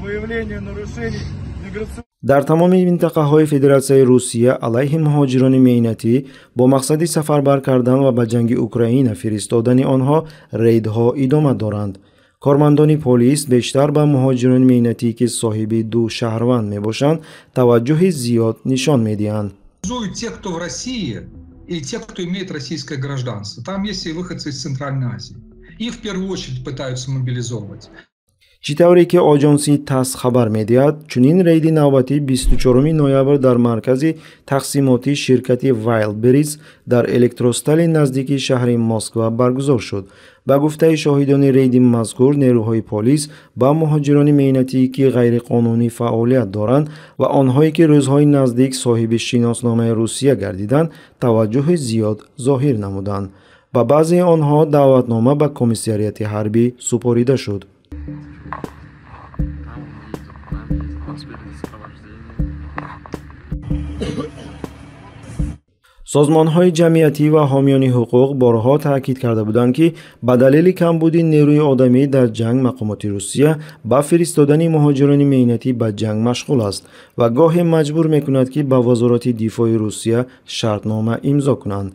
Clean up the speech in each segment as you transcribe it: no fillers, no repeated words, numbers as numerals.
выявлению нарушений миграционных. Дар тамоми минтақаҳои Федератсияи Русия алайҳи муҳоҷирони меҳнатӣ бо мақсади сафарбар кардан ва ба ҷанги Украина фиристодани онҳо рейдҳо идома доранд. Кормандони полис бештар ба муҳоҷирони меҳнатӣ, ки соҳиби ду шаҳрванд мебошанд, таваҷҷӯҳи зиёд нишон медиҳанд. Те, кто в России, и те, кто имеет российское гражданство. Там есть и выходцы из Центральной Азии. Их в первую очередь пытаются мобилизовывать. Чӣ тавре ки оҷонси ТАСС хабар медиҳад, чунин рейди навбатӣ 24 ноябр дар маркази тақсимотии ширкати Вайлдберриз дар Электростали наздики шаҳри Москва баргузор шуд. Ба гуфтаи шоҳидони рейди мазкур, нерӯҳои полис ба муҳоҷирони меҳнатӣ, ки ғайриқонунӣ фаъолият доранд ва онҳое, ки рӯзҳои наздик соҳиби шиносномаи Русия гардиданд, таваҷҷӯҳи зиёд зоҳир намуданд. Ба баъзеи онҳо даъватнома ба комиссариати ҳарбӣ супорида шуд. Созмонҳои ҷамъиятӣ ва ҳомиёни ҳуқуқ борҳо таъкид карда буданд, ки ба далели камбуди нерӯи одамӣ дар ҷанг мақомоти Русия ба фиристодани муҳоҷирони меҳнатӣ ба ҷанг машғул аст ва гоҳе маҷбур мекунад, ки ба Вазорати дифои Русия шартнома имзо кунанд.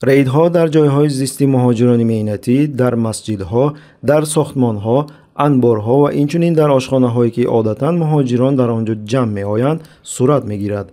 Рейдҳо дар ҷойҳои зисти муҳоҷирони меҳнатӣ, дар масҷидҳо, дар сохтмонҳо, анборҳо ва инчунин дар ошхонаҳое, ки одатан муҳоҷирон дар он ҷо ҷамъ меоянд, сурат мегирад.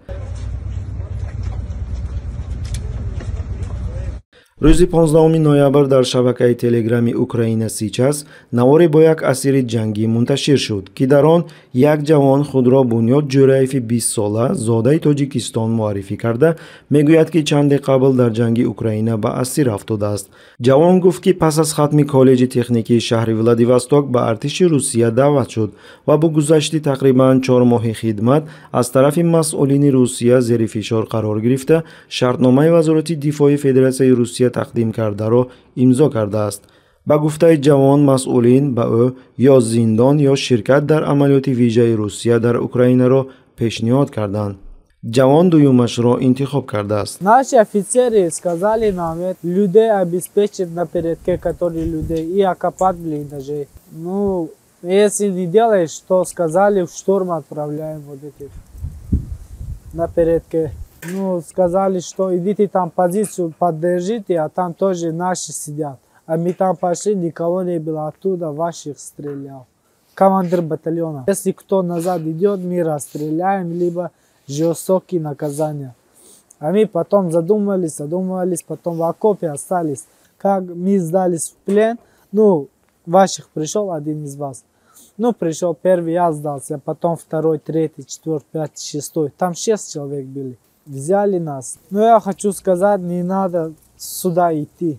Рӯзи 15 ноябр дар шабакаи телеграми Украина Сейчас наворе бо як асири ҷангӣ мунташир шуд, ки дар он як ҷавон худро Бунёд Ҷӯраеви 20сола, зодаи Тоҷикистон муаррифӣ карда, мегӯяд, ки чанде қабл дар ҷанги Украина ба асир афтодааст. Ҷавон гуфт, ки пас аз хатми коллеҷи техникии шаҳри Владивосток ба артиши Русия даъват шуд ва бо гузашти тақрибан 4 моҳи хидмат аз тарафи масъулини Русия зери фишор қарор гирифта, шартномаи Вазорати дифои Федератсияи Русия тақдим кардаро имзо кардааст. Ба гуфтаи ҷавон, масъулин ба ӯ ё зиндон, ё ширкат дар амалиёти вижаи Русия дар Украинаро пешниҳод карданд. Ҷавон дуюмашро интихоб кардааст. Наши офицеры сказали нам, людей обеспечить на передке, которые людей, и окопать блиндажи. Ну, если не делаешь, то сказали, в штурм отправляем вот этих на передке. Ну, сказали, что идите там позицию поддержите, а там тоже наши сидят. А мы там пошли, никого не было, оттуда ваших стрелял. Командир батальона. Если кто назад идет, мы расстреляем, либо жестокие наказания. А мы потом задумались, задумались, потом в окопе остались. Как мы сдались в плен, ну, ваших пришел один из вас. Ну, пришел первый, я сдался, потом второй, третий, четвертый, пятый, шестой. Там 6 человек были. Взяли нас. Но я хочу сказать, не надо сюда идти,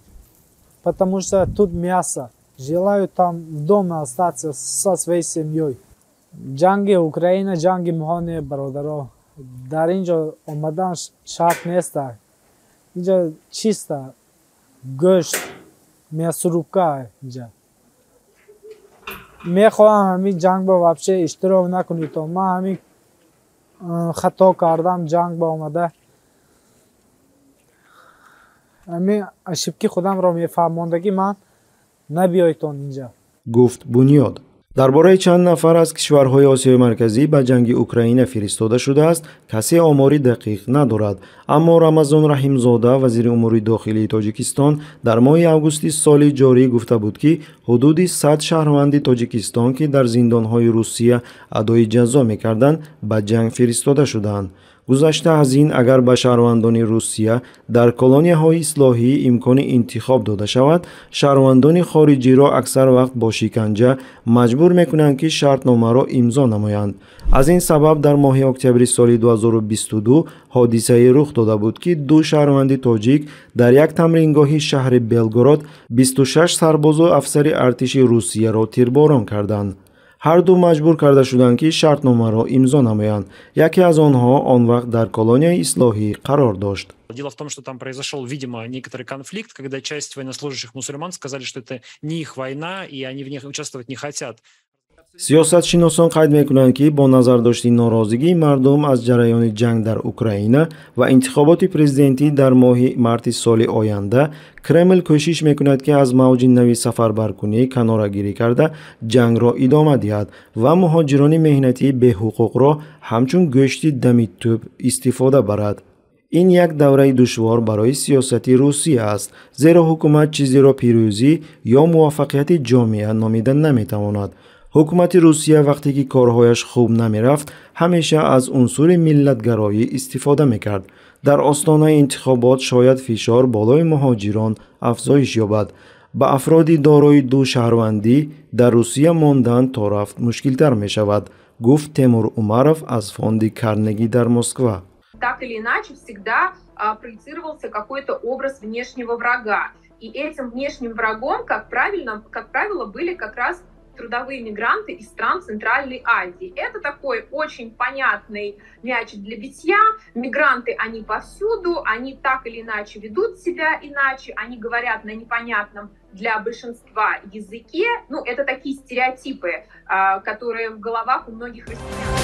потому что тут мясо. Желаю там дома остаться со своей семьей. Ҷанги Украина, ҷанги муҳоне, бародаро. Дар инҷо омадан шарт неста. Инҷо чиста гӯшт, мясорубка инҷа. Мехоҳам ҳамин ҷанг ба вообще иштирок накунед. Ман ҳамин хато кардам, ҷанг ба омада. Ҳамин ошибки худамро мефаҳмондагӣ ман набиёйтон инҷа. Гуфт Бунёд. Дар бораи чанд нафар аз кишварҳои Осиёи Марказӣ ба ҷанги Украина фиристода шудааст, касе омори дақиқ надорад. Аммо Рамазон Раҳимзода, вазири умури дохилии Тоҷикистон, дар моҳи августи соли ҷорӣ гуфта буд, ки ҳудуди 100 шаҳрванди Тоҷикистон, ки дар зиндонҳои Русия адои ҷазо мекарданд, ба ҷанг фиристода шудаанд. Гузашта аз ин, агар ба шаҳрвандони Русия дар колонияҳои ислоҳӣ имкони интихоб дода шавад, шаҳрвандони хориҷиро аксар вақт бо шиканҷа маҷбур мекунанд, ки шартномаро имзо намоянд. Аз ин сабаб дар моҳи октябри соли 2022 ҳодисае рух дода буд, ки ду шаҳрванди тоҷик дар як тамрингоҳи шаҳри Белгород 26 сарбозу афсари артиши Русияро тирборон карданд. Ҳар ду маҷбур карда шуданд, ки шартномаро имзо намоянд. Яке аз онҳо он вақт дар колонияи ислоҳӣ қарор дошт. Дело в том, что там произошел, видимо, некоторый конфликт, когда часть военнослужащих мусульман сказали, что это не их война, и они в них участвовать не хотят. Сиёсатшиносон қайд мекунанд, ки бо назардошти норозигии мардум аз ҷараёни ҷанг дар Украина ва интихоботи президентӣ дар моҳи марти соли оянда, Кремл кӯшиш мекунад, ки аз мавҷи нави сафарбаркунӣ канорагирӣ карда, ҷангро идома диҳад ва муҳоҷирони меҳнатии беҳуқуқро ҳамчун гӯшти дами тӯб истифода барад. Ин як давраи душвор барои сиёсати Русия аст, зеро ҳукумат чизеро пирӯзӣ ё муваффақияти ҷомеа номида наметавонад. Ҳукумати Русия вақте ки корҳояш хуб намерафт, ҳамеша аз унсури миллатгароӣ истифода мекард. Дар остонаи интихобот шояд фишор болои муҳоҷирон афзоиш ёбад. Ба афроди дорои ду шаҳрвандӣ дар Русия мондан то рафт мушкилтар мешавад, гуфт Темур Умаров аз фонди Карнеги дар Москва. Так или иначе всегда проецировался какой-то образ внешнего врага. И этим внешним врагом, как правило, были как раз трудовые мигранты из стран Центральной Азии. Это такой очень понятный мячик для битья. Мигранты, они повсюду, они так или иначе ведут себя иначе, они говорят на непонятном для большинства языке. Ну, это такие стереотипы, которые в головах у многих россиян.